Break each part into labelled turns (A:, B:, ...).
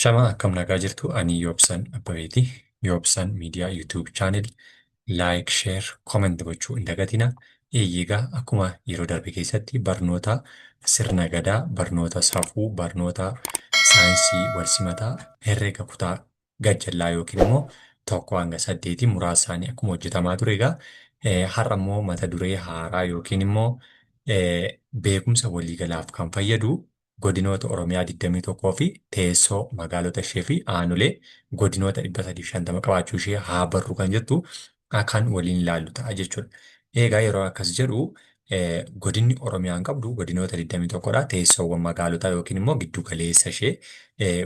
A: Shama akkam nagaa jirtu ani Yoobsan Abbabeeti. Yoobsan Miidiyaa YouTube channel like, share, comment gochuu hin dagatina. Eeyyee akkuma yeroo darbe keessatti barnoota sirna gadaa, barnoota safuu, barnoota saayinsii walsimataa, herreega kutaa gajjallaa yookiin immoo 1 hanga 8 muraasa isaanii akkuma hojjetamaa ture egaa har'a immoo mata duree haaraa yookiin immoo beekumsa waliigalaaf kan fayyadu godinoota Oromiyaa 21 fi teessoo magaalota ishee fi aanolee godinoota 350 qabaachuu ishee haa barru kan jettu kan waliin ilaallu ta'a jechuudha. Egaa yeroo akkas jedhu godinni Oromiyaan qabdu godinoota 21dha. Teessoowwan magaalotaa yookiin immoo giddu galeessa ishee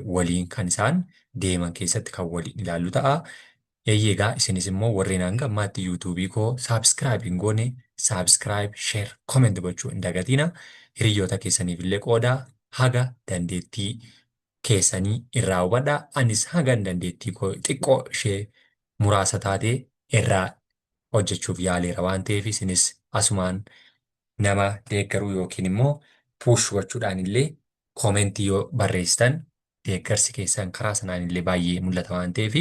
A: waliin kan isaan deeman keessatti kan waliin ilaallu ta'a. Eeyyee egaa isinis immoo warreen hanga ammaatti yuutuubii koo subscribe hin goone subscribe, share, comment gochuu hin dagatina. Hiriyoota keessaniif illee qoodaa haga dandeettii keessanii irraa hubadhaa. Anis hagan dandeettii koo xiqqoo ishee muraasa taate irraa hojjechuuf yaaleera waan ta'eef isinis asumaan nama deeggaruu yookiin immoo push gochuudhaan illee koomentii yoo barreessitan deeggarsi keessan karaa sanaan illee baay'ee mul'ata waan ta'eef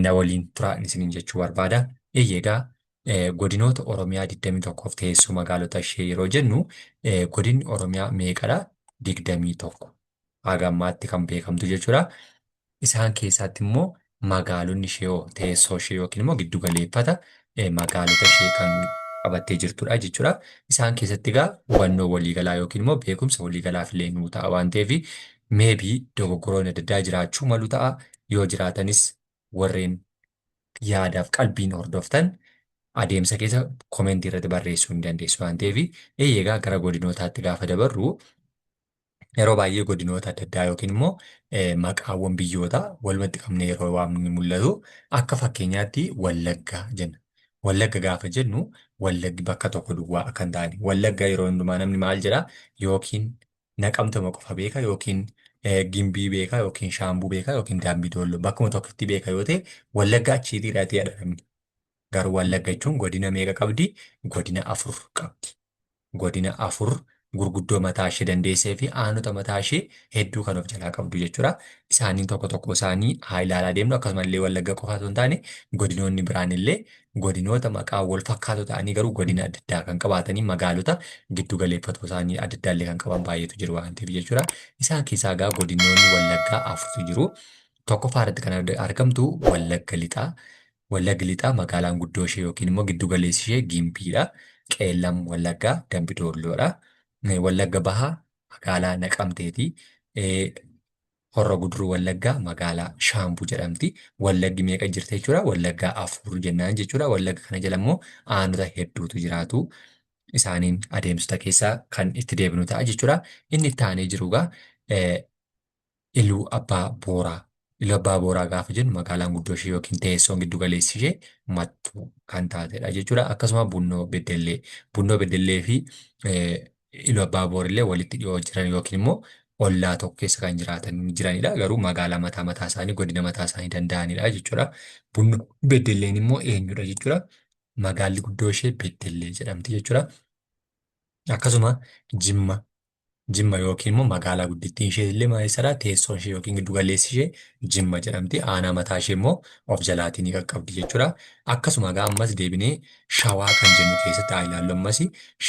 A: na waliin turaa isiniin jechuu barbaada. Eeyyee egaa godinoota Oromiyaa 21f teessoo magaalota ishee yeroo jennu godinni Oromiyaa meeqadha? 21. Haga ammaatti kan beekamtu jechuudha. Isaan keessaatti immoo magaalonni ishee hoo teessoo ishee yookiin immoo giddu galeeffata magaalota ishee kan qabattee jirtudha jechuudha. Isaan keessatti egaa hubannoo waliigalaa yookiin immoo beekumsa waliigalaaf illee nuu ta'a waan ta'eef maybe dogoggoroonni adda addaa jiraachuu malu ta'a. Yoo jiraatanis warreen yaadaaf qalbiin hordoftan adeemsa keessa komentii irratti barreessuu ni dandeessu waan ta'eef eeyyee egaa gara godinootaatti gaafa dabarru yeroo baay'ee godinoota adda addaa yookiin immoo maqaawwan biyyootaa walumatti qabnee yeroo waamnu ni mul'atu. Akka fakkeenyaatti Wallagga jenna. Wallagga gaafa jennu Wallaggi bakka tokko duwwaa akka hin taane. Wallagga yeroo hundumaa namni maal jedhaa yookiin Naqamtuma qofa beeka yookiin Gimbii beeka yookiin Shaambuu beeka yookiin Dambii Doolloo bakkuma tokkotti beeka yoo ta'e Wallagga achiitii jedha namni. Garuu Wallagga jechuun godina meeqa qabdi? Godina afur qabdi. Godina afur gurguddoo mataa ishee dandeessee fi aanota mataa ishee hedduu kan of jalaa qabdu jechuudha. Isaaniin tokko tokko isaanii haa ilaalaa deemnu. Akkasuma illee Wallagga qofa osoo hin taane godinoonni biraan illee godinoota maqaa wal fakkaatoo ta'anii garuu godina adda addaa kan qabaatanii magaalota giddu galeeffatoo isaanii adda addaa illee kan qaban baay'eetu jiru waan ta'eef jechuudha. Isaan keessaa egaa godinoonni Wallaggaa afurtu jiru. Tokkoffaa irratti kan argamtu Wallagga Lixaa. Wallaggi Lixaa magaalaan guddoo ishee yookiin immoo giddu galeessi ishee Gimbiidha. Qeellam Wallaggaa Dambi Doolloodha. Wallagga Bahaa magaalaa Naqamteeti. Horro Guduruu Wallaggaa magaalaa Shaambuu jedhamti. Wallaggi meeqa jirti jechuudha? Wallaggaa afur jennaan jechuudha. Wallagga kana jala immoo aanota hedduutu jiraatu. Isaaniin adeemsota keessaa kan itti deebinu ta'a jechuudha. Inni itti aanee jiru egaa Iluu Abbaa Booraa. Iluu Abbaa Booraa gaafa jennu magaalaan guddoo ishee yookiin teessoon giddu galeessi ishee Mattuu kan taatedha jechuudha. Akkasuma Bunnoo Beddellee. Bunnoo Beddellee fi Iluu Abbaa Boor illee walitti dhiyoo jiran yookiin immoo ollaa tokko keessa kan jiraatan jiranidha. Garuu magaalaa mataa mataa isaanii godina mataa isaanii danda'anidha jechuudha. Bunnoo Beddelleen immoo eenyudha jechuudha. Magaalli guddoo ishee Beddellee jedhamti jechuudha. Akkasuma Jimma Jimma yookiin immoo magaalaa guddittiin ishee illee maal eessadha? Teessoon ishee yookiin giddu galeessi ishee Jimma jedhamti. Aanaa mataa ishee immoo of jalaatii ni qaqqabdi jechuudha. Akkasuma egaa ammas deebinee Shawaa kan jennu keessatti haa ilaallu ammas.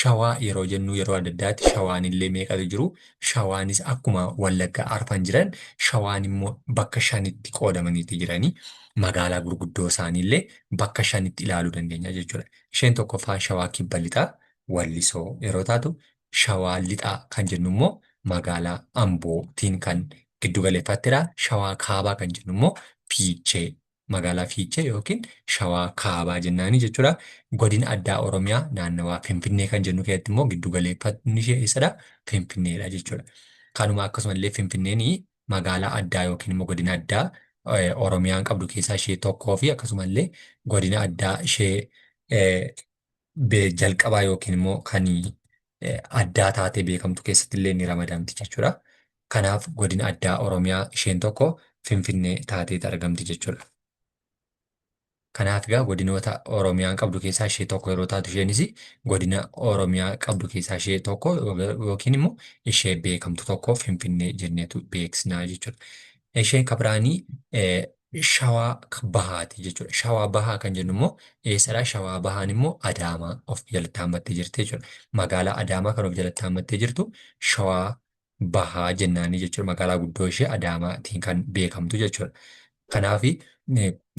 A: Shawaa yeroo jennu yeroo adda addaatti Shawaan illee meeqatu jiru? Shawaanis akkuma Wallaggaa arfan jiran Shawaan immoo bakka shanitti qoodamaniiti jirani. Magaalaa gurguddoo isaanii illee bakka shanitti ilaaluu dandeenya jechuudha. Isheen tokkoffaan Shawaa Kibba Lixaa Wallisoo yeroo taatu Shawaa Lixaa kan jennu immoo magaalaa Ambootiin kan giddu galeeffattedha. Shawaa Kaabaa kan jennu immoo Fiichee magaalaa Fiichee yookiin Shawaa Kaabaa jennaani jechuudha. Godina Addaa Oromiyaa naannawaa Finfinnee kan jennu keessatti immoo giddu galeeffatni ishee eessadha? Finfinneedha jechuudha. Kanuma akkasumallee Finfinneen magaalaa addaa yookiin immoo godina addaa Oromiyaan qabdu keessaa ishee tokkoo fi akkasumallee godina addaa ishee jalqabaa yookiin immoo kan addaa taatee beekamtu keessatti illee ni ramadamti jechuudha. Kanaaf godina addaa Oromiyaa isheen tokko Finfinnee taateet argamti jechuudha. Kanaaf egaa godinoota Oromiyaan qabdu keessaa ishee tokko yeroo taatu isheenis godina Oromiyaa qabdu keessaa ishee tokko yookiin immoo ishee beekamtu tokko Finfinnee jenneetu beeksisna jechuudha. Isheen kan biraanii Shawaa Bahaati jechuudha. Shawaa Bahaa kan jennu immoo eessadha? Shawaa Bahaan immoo Adaamaa of jalatti hammattee jirti jechuudha. Magaalaa Adaamaa kan of jalatti hammattee jirtu Shawaa Bahaa jennaanii jechuudha. Magaalaa guddoo ishee Adaamaatiin kan beekamtu jechuudha. Kanaaf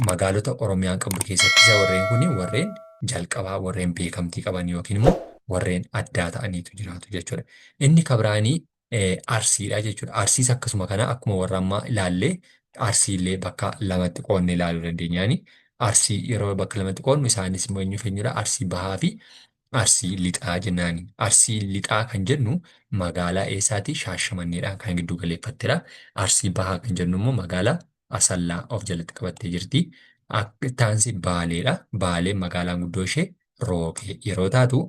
A: magaalota Oromiyaan qabdu keessatti isa warreen kun warreen jalqabaa warreen beekamtii qaban yookiin immoo warreen addaa ta'aniitu jiraatu jechuudha. Inni kan biraanii Arsiidha jechuudha. Arsiis akkasuma kana akkuma warra ammaa ilaallee Arsiillee bakka lamatti qoodnee ilaaluu dandeenyaani. Arsii yeroo bakka lamatti qoodnu isaanis immoo eenyuuf eenyudha? Arsii bahaa fi Arsii lixaa jennaani. Arsii lixaa kan jennu magaalaa eessaati? Shaashamanneedhaan kan giddu galeeffattedha. Arsii bahaa kan jennu immoo magaalaa Asallaa of jalatti qabattee jirti. Itti aansi Baaleedha. Baaleen magaalaan guddoo ishee Roobee yeroo taatu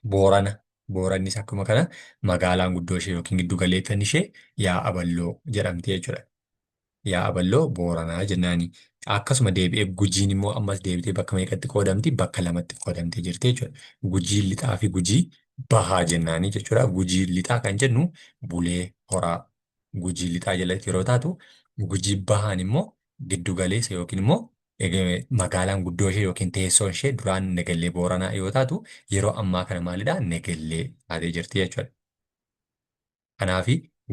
A: Boorana. Boorannis akkuma kana magaalaan guddoo ishee yookiin giddu galeeffanni ishee Yaa'a Balloo jedhamti jechuudha. Yaa'a Balloo Booranaa jennaani. Akkasuma deebi'ee Gujiin immoo ammas deebitee bakka meeqatti qoodamti? Bakka lamatti qoodamtee jirti jechuudha. Gujii lixaa fi Gujii bahaa jennaani jechuudha. Gujii lixaa kan jennu Bulee Horaa Gujii lixaa jalatti yeroo taatu, Gujii bahaan immoo giddu galeessa yookiin immoo magaalaan guddoo ishee yookiin teessoon ishee duraan Negellee Booranaa yoo taatu, yeroo ammaa kana maalidha? Negellee taatee jirti jechuudha. Kanaaf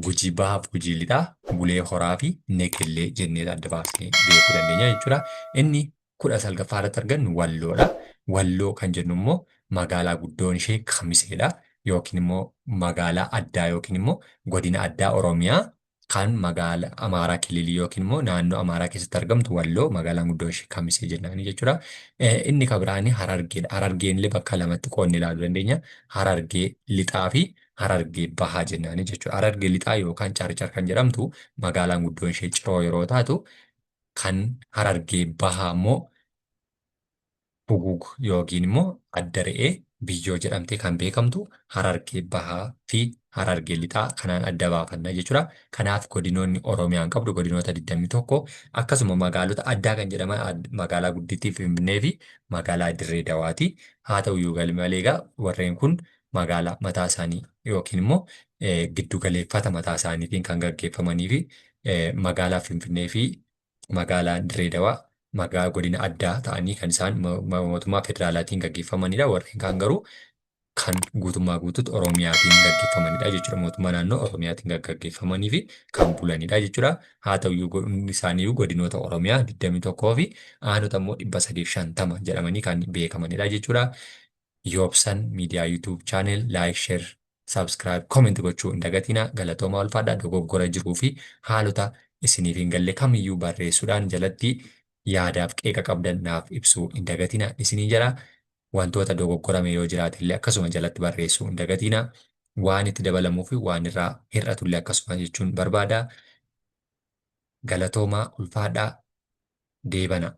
A: Gujii bahaaf Gujii lixaa, Bulee Horaa fi Negellee jennee adda baasnee beekuu dandeenya jechuudha. Inni 19ffaa irratti argannu Walloodha. Walloo kan jennu immoo magaalaa guddoon ishee Kamiseedha. Yookiin immoo magaalaa addaa yookiin immoo godina addaa Oromiyaa kan magaala Amaaraa Kililii yookiin immoo naannoo Amaaraa keessatti argamtu Walloo magaalaan guddoo ishee Kamisee jennaani jechuudha. Inni kan biraani Harargeedha. Harargeen illee bakka lamatti qoodnee ilaaluu dandeenya. Harargee lixaa fi Harargee bahaa jennaani jechuudha. Harargee lixaa yookaan Carcar kan jedhamtu magaalaan guddoon ishee Ciroo yeroo taatu kan Harargee Bahaa immoo Bugug yookiin immoo Adda Re'ee Biyyoo jedhamtee kan beekamtu Harargee Bahaa fi Harargee Lixaa kanaan adda baafanna jechuudha. Kanaaf godinoonni Oromiyaan qabdu godinoota 21 akkasuma magaalota addaa kan jedhaman magaalaa guddittii Finfinnee fi magaalaa Dirree Dawaati. Haa ta'u iyyuu malee egaa warreen kun magaalaa mataa isaanii yookiin immoo giddu galeeffata mataa isaaniitiin kan gaggeeffamanii fi magaalaa Finfinnee fi magaalaan Dirree Dawaa magaa godina addaa ta'anii kan isaan mootummaa federaalaatiin gaggeeffamanidha. Warreen kaan garuu kan guutummaa guutuutti Oromiyaatiin gaggeeffamanidha jechuudha. Mootummaa naannoo Oromiyaatiin kan gaggeeffamanii fi kan bulanidha jechuudha. Haa ta'u iyyuu hundi isaaniiyyuu godinoota Oromiyaa 21 fi aanota immoo 350 jedhamanii kan beekamanidha jechuudha. Yoobsan Media YouTube channel like share subscribe comment gochuu hin dagatinaa. Galatoomaa, ulfaadhaa. Dogoggora jiruu fi haalota isiniif hin galle kamiyyuu barreessuudhaan jalatti yaadaaf qeeqa qabdan naaf ibsuu hin dagatinaa isiniin jedha. Wantoota dogoggorame yoo jiraate illee akkasuma jalatti barreessuu hin dagatinaa. Waan itti dabalamuu fi waan irraa hir'atu illee akkasuma jechuun barbaada. Galatoomaa, ulfaadhaa, deebana.